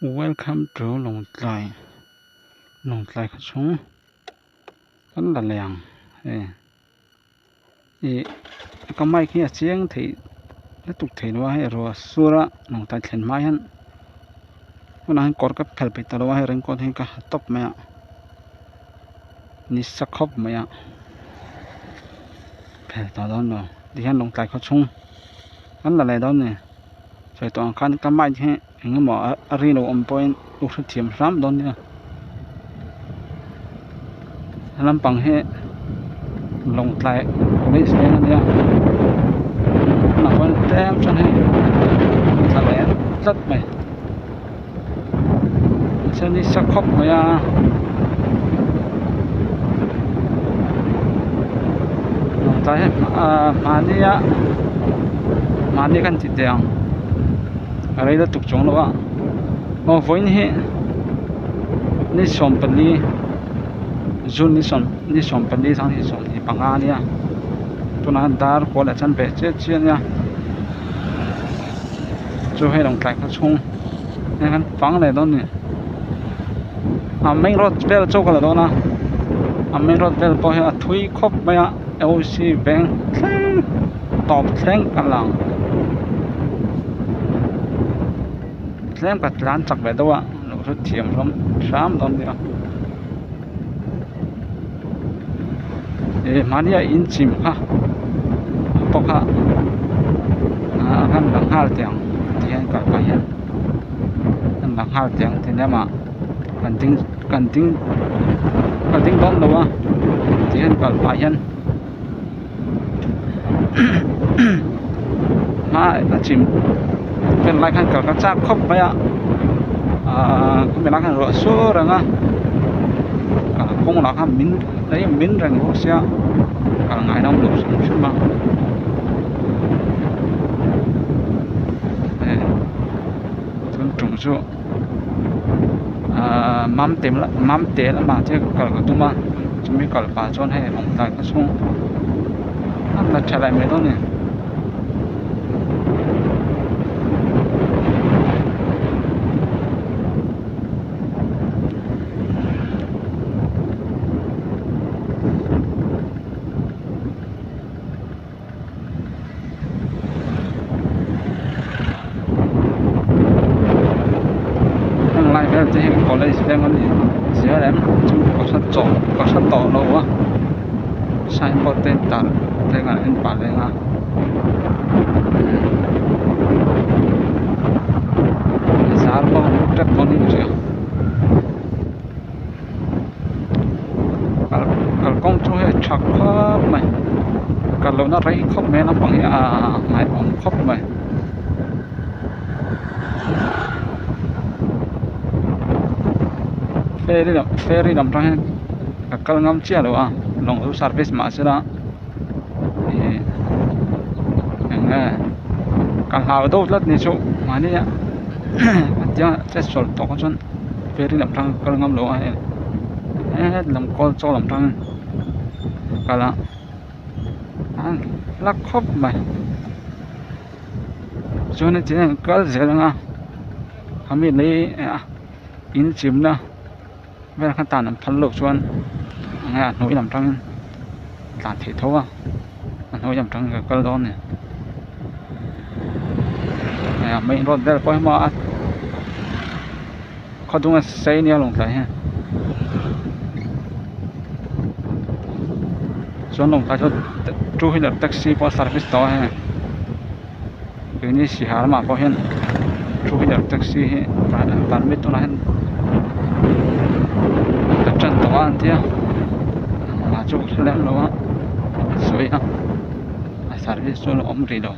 Welcome to Lawngtlai Lawngtlai khaw chhung kan la leh ang hei ih ka mic hi a chiang theih lutuk thei lo a hei ruah sur a Lawngtlai thlen hma hian tunah hian kawr ka phelh peih ta lo a hei raincoat hi ka ha tawp mai a ni sa khawp mai a phelh tawh dawn lo tihian Lawngtlai khaw chhung kan la leh dawn a ni. Sawi tawh ang khan ka mic hi eng emaw a ri lo awm pawhin u hrethiam hram dawn nia he lampang hi Lawngtlai police veng a nia tunah chuan tlem chuan hei thla leh tlat mai mahse nisa khawp mai a Lawngtlai hi ahh mahnia mahni kan ti teh ang a rei lutuk chuang lo a aw vawiin hi ni 14 June ni sawm ni 14 zang hi 25 a nia tunah hian dar kual leh chuan ve chiah chiah a nia. Chu hei Lawngtlai khaw chhung hei khan fang leh dawn a ni a main road vel chu ka la dawn a a main road vel pawh hi a thui khawp mai a O C veng thleng tawp thleng ka lang tlem ka tlan chak ve deuh a lo hre thiam hlawm hram dawn nia eh mahnia in chim kha pawh kha ah kan la nghal teh ang ti hian kal pah hian kan la nghal teh ang ti nia mah kan ding kan ding ka ding dawn lo a ti hian kal pah hian hma a chim vel lai khan kal ka chak khawp mai a ahh khami lai khan ruah sur ang a kalkawng lah khan min lei min reng bawk sia kal ngaina awm lo hrim hrim a eh tun tum chu ahh mamte mamte lamah te kal ka tum a chumi kal pah chuan hei Lawngtlai khaw chhung a la tha leh mai dawn a ni. Heng lai vel te hi college veng a ni zel em chu ka hre chawh ka hre tawh lo a signboard te tar te an en pah leng a zar pawh tep dawn in ka hria. Kalkawng chu hei a tha khawp mai kal lohna rei khawp mai a naupang hi aaa ngaihawm khawp mai. Ferry lam ferry lam tang hian ka kal ngam chiah lo a lawng chu service mahse la ih eng nge ka hlau deuh tlat ni chu mahni a tiang chetsual tawh kha chuan. Ferry lam tang kal ngam lo a hei he lam kawl chaw lam tang kal a a hla khawp mai chuan heti hian an kal zel ang a khami lei in chimna vel kha tan an phal loh chuan enge a hnuai lam tangin tlan theih tho a a hnuai lam tangin ka kal dawn a ni hei a main road vel pawh hi maw a khaw dung a sei nia Lawngtlai hian chuan Lawngtlai chu two wheeler taxi pawh a service tawh a hei keini sihal lamah pawh hian two wheeler taxi hi permit tunah hian ka tan tawh a an tia ah chu ka hre lem lo a sawi a a service chu a awm rih lo.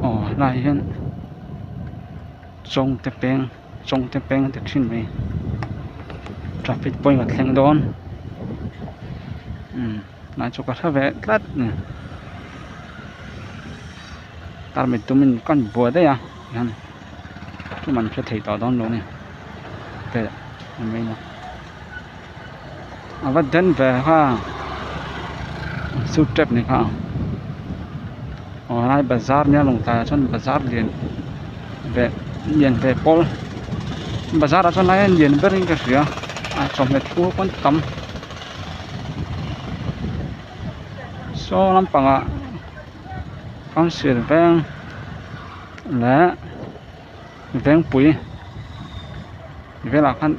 Aw helai hian. Chawngte peng Chawngte peng a ti thin mai traffic point a thleng dawn umm tunah chu ka hre ve tlat a ni tarmit tumin kan buai daih a hian chuman hre thei tawh dawn lo a ni te a ni mai a a va den ve kha an sut tep ni kha aw helai bazar nia lawngtlai ah chuan bazar lian ve lian ve pawl bazar ah chuan lai a lian ber in ka hria a chawhmeh thur pawn tam saw lampangah council veng leh vengpui velah khan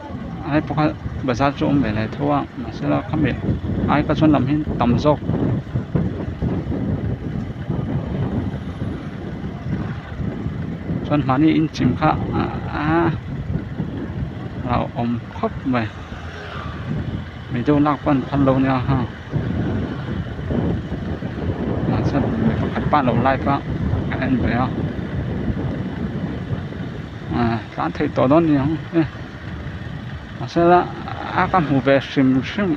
helai pawh kha bazar chu a awm ve leh tho a mahse la khami ai kha chuan lam hi tam zawk. Chuan mahni inchim kha aaa hlauhawm khawp mai mi deuh lak pawh an phal lo nia ha mahse mi pakhat pawh a lo live a a en ve a ah tlan theih tawh dawn ni ang e mahse la a ka hmu ve hrim hrim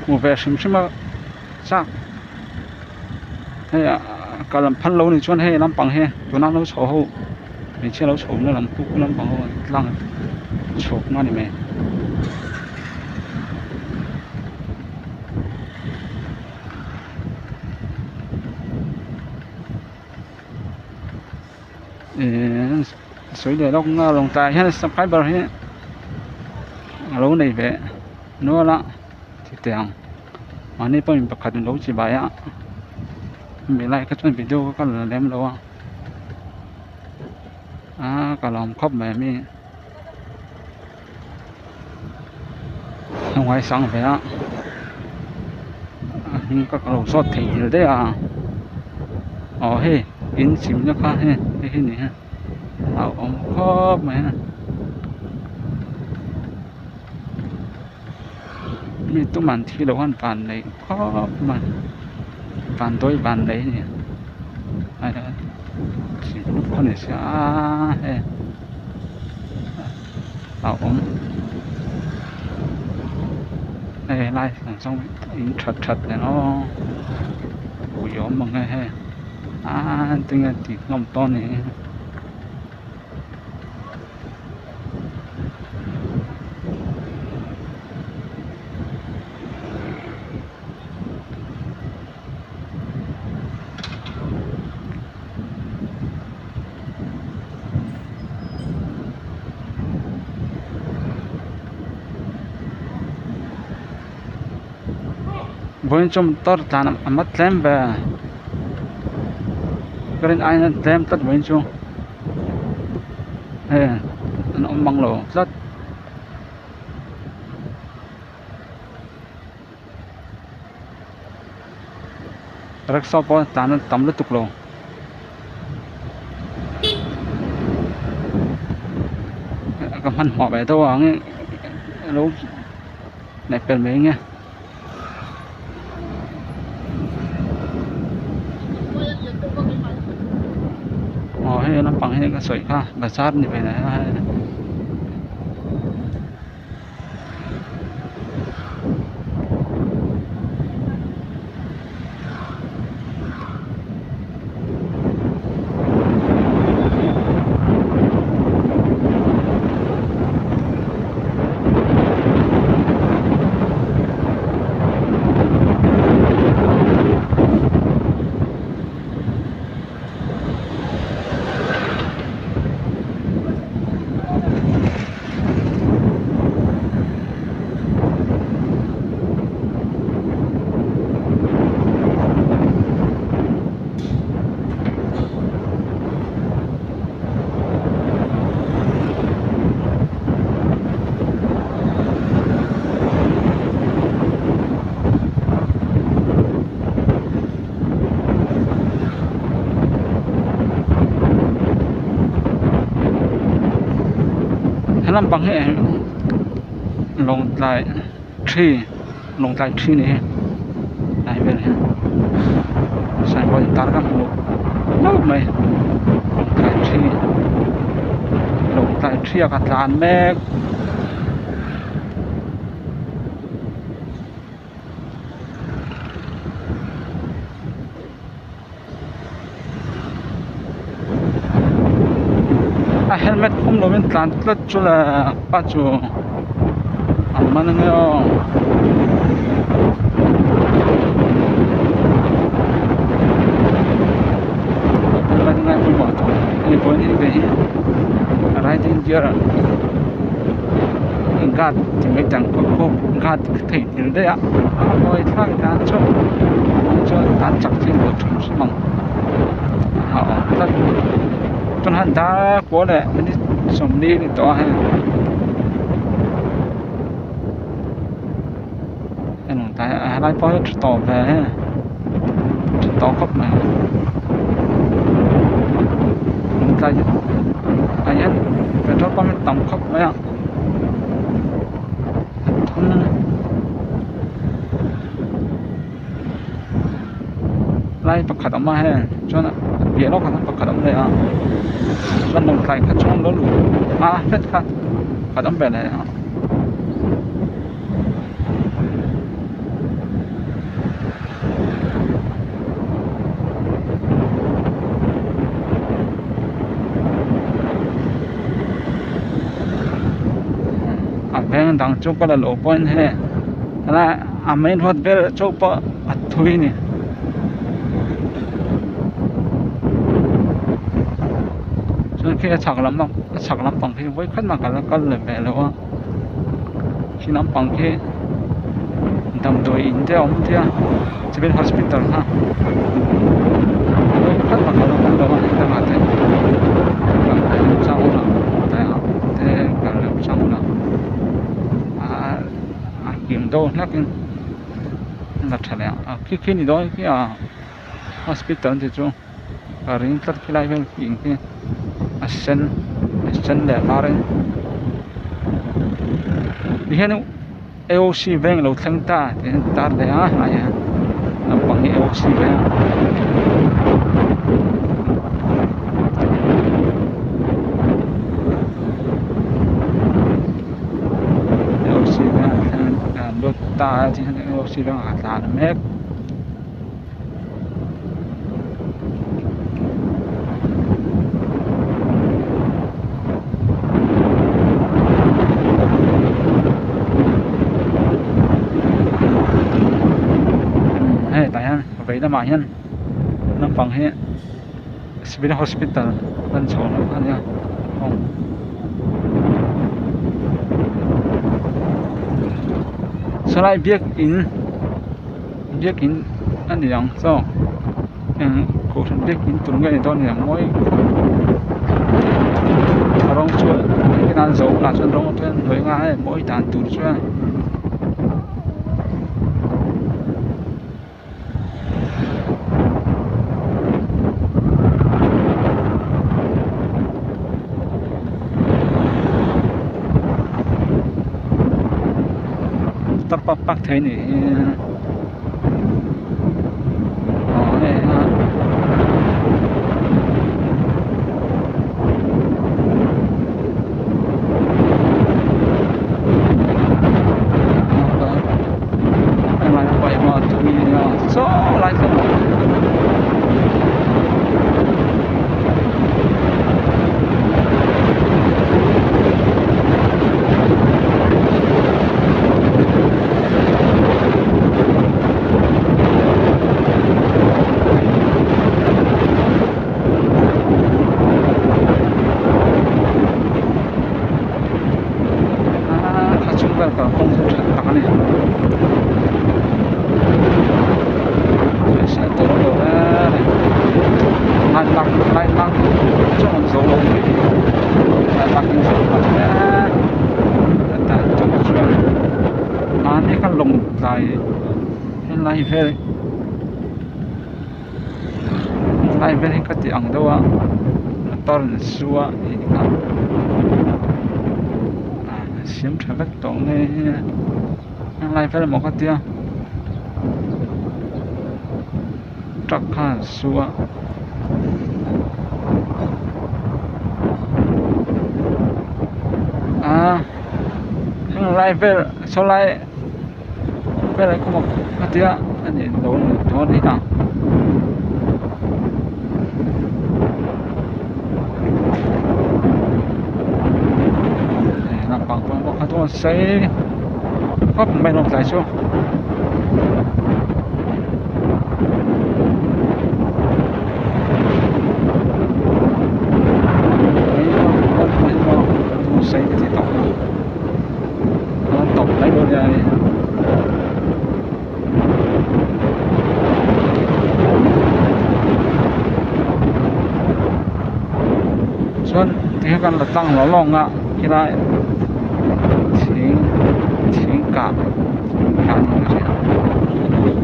hmu ve hrim hrim a chak hei ah kal an phal lo anih chuan hei lampang hi tuna an lo chho ho hmeichhia lo chho na lam puk lampang ho an tlang chhuk na a ni mai. Ihh sawi leh lawk nga lawngtlai hian subscriber hi a lo nei ve nual a tih ang mahni pawhin pakhat in lo chi bai a hemi lai kha chuan video ka la lem lo a aaa ka lawm khawp mai ami a ngaisang ve a a hming ka lo zawt thei nghilh daih a aw hei in chimna kha hei hei hi ni a a awm khawp mai a mi tumah an thi loh a an van neih khawp mai van dawi van nei a ni a ni sia hei a awm hei helai ang zawng in that that nen aw ui awm ang e hei aaa tinge tih hlawm tawh a ni. Vawiin chu motor tlan a mat tlem ve ka rin aiin a tlem tlat vawiin chu hei an awm mang lo tlat. Rickshaw pawh tlan a tam lutuk lo ka hmanhmawh ve deuh ang alo leh pel mai ang e. Aw hei lampang hi ka sawi kha bazar ni ve leh a hei. He lampang hi eng lawngtlai thi lawngtlai thi ni hi tlai vel hian signboard intar ka hmu nual mai lawngtlai thi. hriak a tlan mek. A helmet khum lovin tlan tlat chu le pa chu a man ange aw. Helmet ngai pawimawh tawh hei pawh hi ve hi riding gear guard ti mai tang pawh guard theihnghilh daih a a mawi thlak dan chu chuan tan chak chi lo thum hrim ang a awm tlat chuan han dar kual leh minute sawmli a ni tawh a hei helai pawh hi tha tawh ve hei tha tawh khawp mai tlai ah hian petrol pump hi tam khawp mai a. Lai pakhat a awm a heng chuan a piah lawkah hian pakhat a awm leh a chuan lawngtlai kha chuan lo luh a hret kha pakhat a awm ve leh a. A veng dang chu ka la lo pawhin hei helai a main road vel chauh pawh a thui a ni. Chuan khi a chhak lam a chhak lampang khi vawikhat mah ka la kal leh ve lo a khi lampang khi damdawi in te a awm tia civil hospital kha vawikhat mah ka la kal lo a heng te kal leh chang hunah te kal leh chang hunah ah a kim deuh hlek in la tha leh ang a khi khi ni dawn khi a hospital te chu ka ring tlat khilai vel khi in khi a sen a sen leh a var in ti hian A_O_C veng lo thleng ta tih an tar leh a hnaiah hian naupang hi A_O_C veng A_O_C veng an thleng an lut ta a ti hian A_O_C vengah a tlan mek. Hei tah hian vei lamah hian naupang hi civil hospital lan chho hlauh a nia sawlai biakin. Biakin a ni ang chaw eng kohhran biakin tur nge ni dawn ni ang mawi khawp a rawng chu engtin an zo bulah chuan rawng chuan hnuai nga e mawi dan tur chuan. Park park thei a nih hi aw hei a saw lai sawn a chhung vel kalkawng chu tha tak a ni mahni kha lawng tlai helai vel helai vel hi ka ti ang deuh a motor in su a tih kha siam tha vek tawh nge helai vel emaw ka tia truck khan a su a. Khilai vel saw lai vel khaw mak a tia a nih lo dawn hi a. Lampang pawh kha chuan sei khawp mai lawng tlai chu. Sei ka ti tawp a a tawp mai dawn nia hei. Chuan tikhian kan la tlang lawng lawng a khilai thing thing kah kah niin ka hria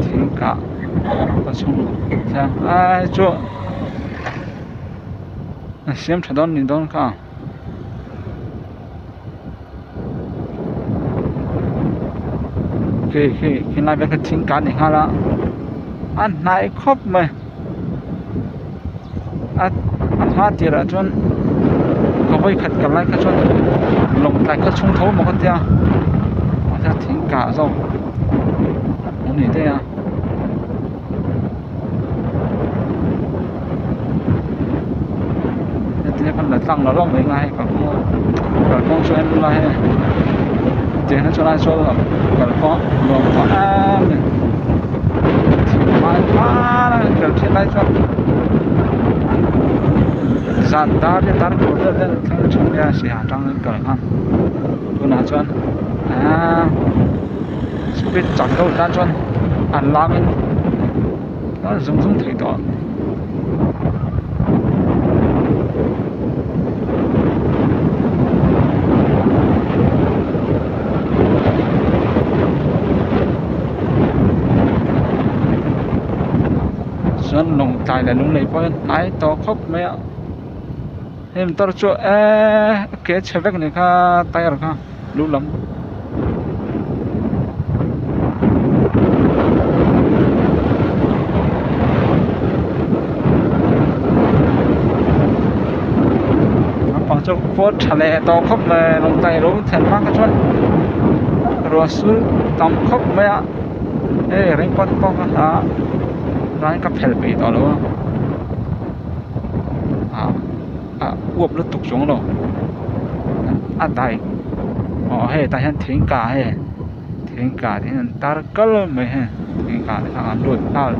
thing kah a chhung hian ai chu a siam tha dawn ni dawn kha. Khi khi khilai vel kha thing kah a ni nghal a a hnai khawp mai a a hma tirah chuan ka vawi khat kal lai kha chuan lawng tlai kha chhung tho maw ka tia mahse thing kah zawk a ni daih a. Hetia kan la tlang lo lawk mai nga hei kalkawng kalkawng chu en ula hei tiang hi chulai sawn kalkawng nuam tawh em mai thing lai fal a kal thin lai chuan zan dar te dar kawr vel vel thleng thin nia saiha atang kal khan tunah chuan aaa speed chak deuh tan chuan an langin a zung zung thei tawh. Chuan lawngtlai leh lunglei pawh hian hnai tawh khawp mai a hei motor chu eee a ke chhe vek a ni kha tyre kha lu lam. Lampang chu khua tha leh tawh khawp mai lawngtlai ro thlen hma kha chuan ruah sur tam khawp mai a hei raincoat pawh ka ha a tlai ka phelh peih tawh lo a ah. Ah uap lutuk chuang lo a dai aw hei tah hian thing kah hei thing kah te hian an tar kal mai hei thing kah te kha an lut nghal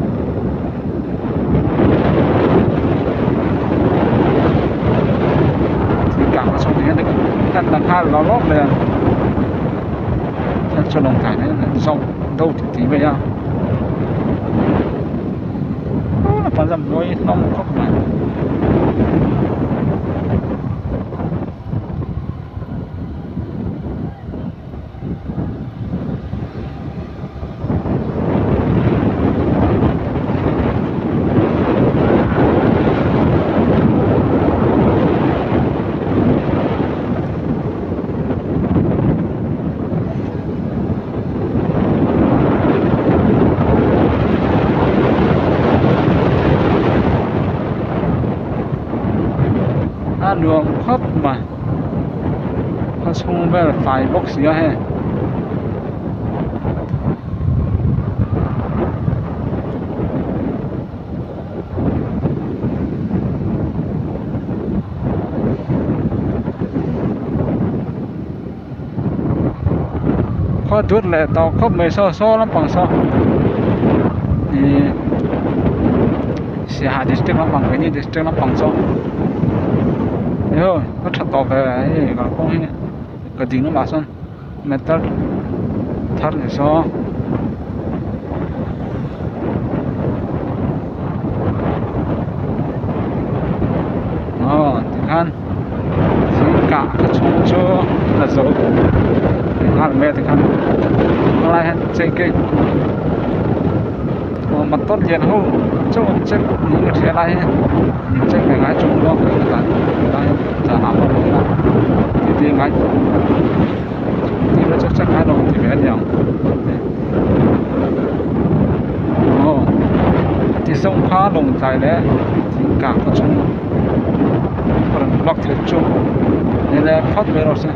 thing kah hma chhung te hian an la nghal lawk lawk mai a chuan chu lawng tlai hian an zawh do tih mai a. Mawi hlawm khawp mai. A nuam khawp mai a chhung vel fai bawk si a hei. Khaw dut leh tawh khawp mai saw saw lampang saw ihh Siaha district lampang keini district lampang saw io ka tha tawh ve hei kalkawng hi ka ding lamah sawn metal thar ni saw. Aw tikhan thing kah kha chhung chu a zo nghal mai a tikhan helai hian chei aw motor lian ho chauh an check niin ka hria lai hi an check ve ngai chung lo ka tan lai zanah pawh ni ila titi ngai tih vel check check ngai lo ti ve a niang aw ti zawng kha lawngtlai leh thing kah khaw chhung a rawn block thei chu ni leh phawt mai rawh se.